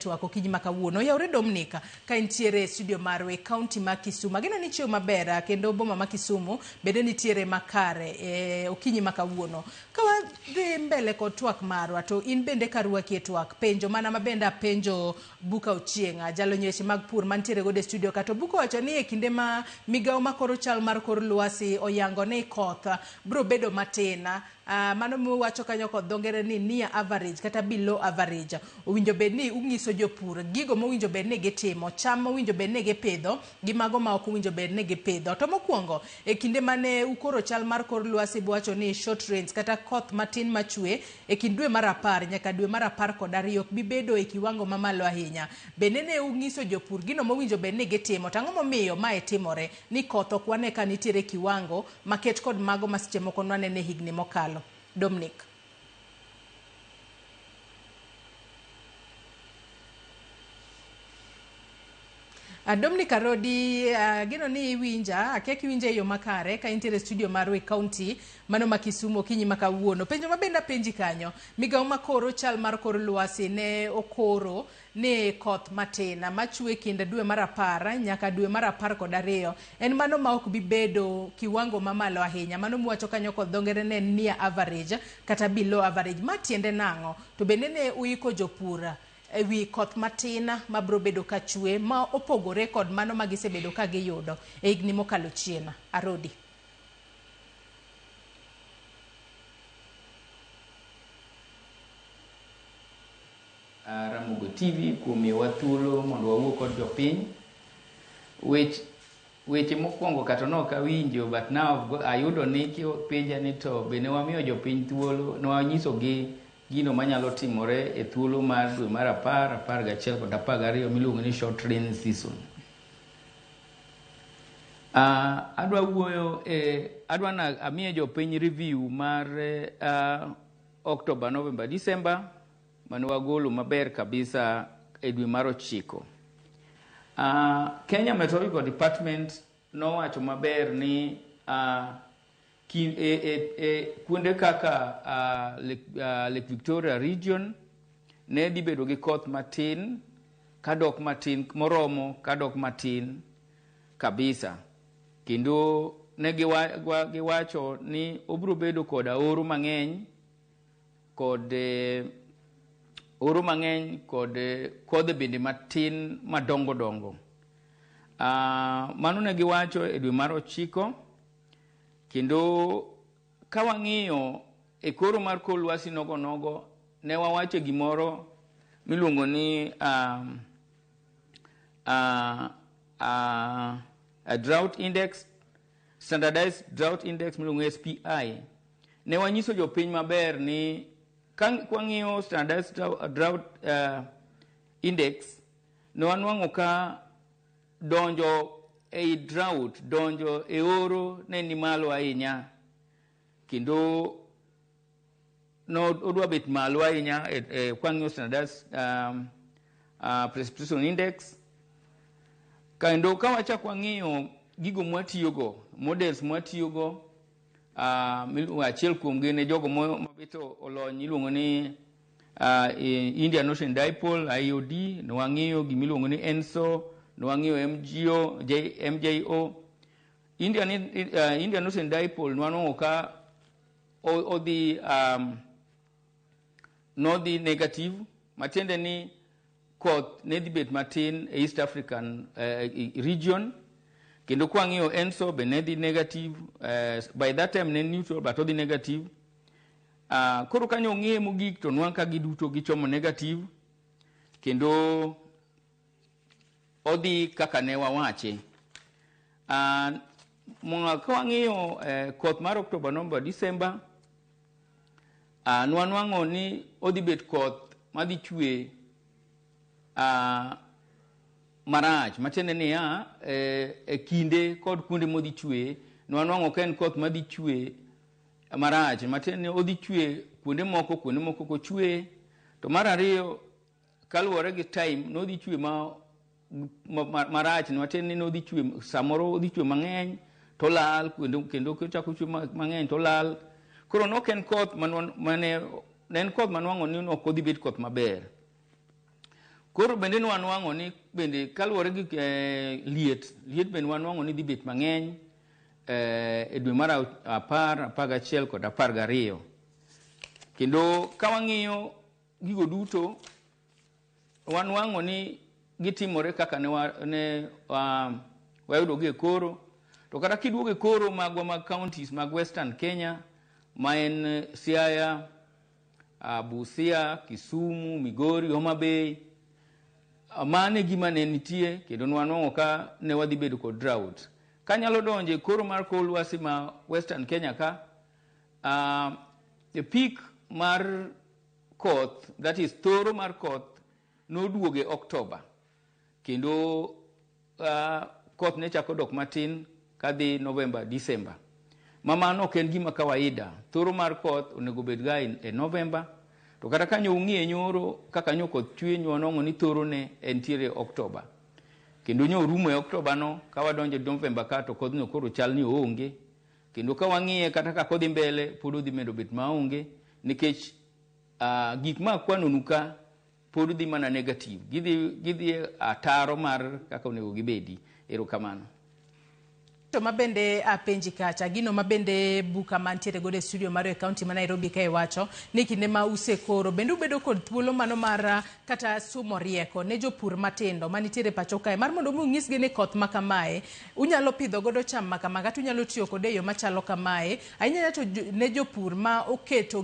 Twak okinyi ma kawuono oyawre Dominic ka intiere e studio marwa e kaunti ma Kisumu. Ageno ni ichiew maber kendo boma ma Kisumu bende nitiere makare e okinyi ma kawuono. Ka wadhi mbele kod twak marwa to in bende karwaki e twak penjo mana mabende apenjo Buka Ochieng' jalony e weche mag pur mantiere godo e studio ka to Buka owacho ni e kinde ma migawo makoro chal mar kor lwasi oyango ni koth biro bedo matin. Mano miwacho kanyo kod dho ngere ni near average kata below average. Owinjo bed ni ung'iso jopur gigo mowinjo bed ni gitimo, cham mowinjo bed ni gipidho gi mago ma ok owinjo bed ni gipidho. To mokwongo, e kinde mane ukoro chal mar kor lwasi buwacho ni short rains kata koth matin machwe e kind dwe mar 10 nyaka dwe mar 12 ok bi bedo e kiwango mamalo ahinya. Bende ne ung'iso jopur gino mowinjo bed ni gitimo? To ang'o momiyo mae timore ni koth ok wane ka nitiere kiwango maket kod mago ma seche moko nwanene higni mokalo? Dominic. Dominic Arodi, ageno ni iwinja, akia kiwinja e yo makare ka intiere e studio marwa e kaunti mano ma Kisumu okinyi ma kawuono. Penjo ma bende apenji kanyo, migawo makoro chal mar kor lwasi ne okoro ni koth matin machwe kind dwe mar 10 nyaka dwe mar 12 en mano ma ok bi bedo kiwango mamalo ahinya. Mano miwacho kanyo kod dho ngere ne en near average kata below average. Ma tiende nang'o? To bende ne uiko jopur e wi koth matin ma biro bedo ka chwe ma opogore kod mano ma gisebedo ka giyudo e higni mokalo chien. Arodi. Ramogo TV kuom miyowa thuolo mondo wawuo kod jopiny. Wech, weche mokwongo kata nok awinjo but now I've got, ayudo ni kipenja ni to be ne wamiyo jopiny thuolo, ne wanyisogi gino manyalo timore e thuolo mar dwe mar 10, 11 kod 12 miluongo ni short rain season. Adwa wuoyo e, adwa na amiye jopiny review mar October, November, December mane wagolo maber kabisa e dwe mar 9. Kenya Meteorological Department nowacho maber ni kuonde kaka Lake Victoria region ne dhi bedo gi koth matin kadok matin moromo kadok matin kabisa, kendo ne giwacho ni obiro bedo kod aoro mang'eny kod oro mang'eny kod kodhe bende matin madongo dongo. Mano ne giwacho e dwe mar 9, kendo ka wang'iyo e koro mar kor lwasi nogo nogo ne wawacho gimoro miluongo ni a drought index, standardized drought index miluongo ni SPI. Ne wanyiso jopiny maber ni ka wang'iyo standardized drought index, ne wanwang'o ka donjo ei drought, donjo e oro ne ni malo ahinya, kendo no odwa bet malo ahinya e kwang'iyo standardized precipitation index. Kendo ka wachak wang'iyo gigo mwatiyogo, models mwatiyogo, achiel kuom gi ne jogo mabet olony iluongo ni Indian Ocean Dipole IOD, ne wang'iyo gimiluongo ni ENSO, ne wang'iyo MGO, MJO. Indian Ocean Dipole ne wanwang'o ka odhi nodhi negative, matiende ni koth ne dhi bet matin e East African region, kendo kwang'iyo ENSO be ne dhi negative, by that time ne neutral but odhi negative. Koro kanyo ong'iye mogik to nwang' ka giduto gichomo negative, kendo odhi kaka ne wawache. Ka wang'iyo koth mar October, November, December, nwanwang'o ni odhi bet koth madhi chwe marach, matiende niya, e kinde kod kuonde modhi chwe, nwanwang'o ka en koth madhi chwe marach, matiende ni odhi chwe kuonde moko, kuonde moko ok ochwe. To mar ariyo, kaluwore gi time, nodhi chwe marach, matiende ni nodhi chwe, samoro odhi chwe mang'eny to olal, kendo kochako chwe mang'eny to olal. Koro nok en koth mane, ne en koth manwang'o ni ok odhi bet koth maber. Koro bende ne wanwang'o ni bende kaluwore gi liet, liet bende wanwang'o ni dhi bet mang'eny e dwe mar 10, 11 kod 12. Kendo ka wang'iyo gigo duto, wanwang'o ni gitimore kaka ne wayudo gi e koro. To kata kiduogo e koro magwa mag counties mag Western Kenya, ma en Siaya, Busia, Kisumu, Migori, Homa Bay, mano e gima ne nitie kendo nwanwang'o ka ne wadhi bedo kod drought. Kanyalo donjo e koro mar kor lwasi ma Western Kenya ka, the peak mar koth, that is thoro mar koth, noduogo e October. Kendo koth ne chako dok matin kadhi November, December. Ma mano ok en gima kawaida. Thoro mar koth onego bed ga e November. To kata ka nyo ung'iye nyoro kaka nyo koth chwe, nyo wanwang'o ni thoro ne entiere October. Kendo nyo orumo e October no, ka wadonjo e November ka to kodhno koro chal ni oonge. Kendo ka wang'iye kata ka kodhi mbele, pod odhi medo bet maonge, nikech gik ma akwanonu ka pod dhi mana negative. Gidhi ataro mar kaka onego gibedi. Erokamano. To mabende apenji kacha, gino mabende buka mantiere godo e studio mar e county ma Nairobi kae wacho ni kinde ma usekoro bende ubedo kod thuolo mano mar kata sumo rieko ne jopur matindo manitiere pacho kae mar mondo mi unyisgi ni koth ma kamae unyalo pidho godo cham ma kama kata unyalo tiyo kode e yo machalo kamae ahinya to ne jopur ma oketo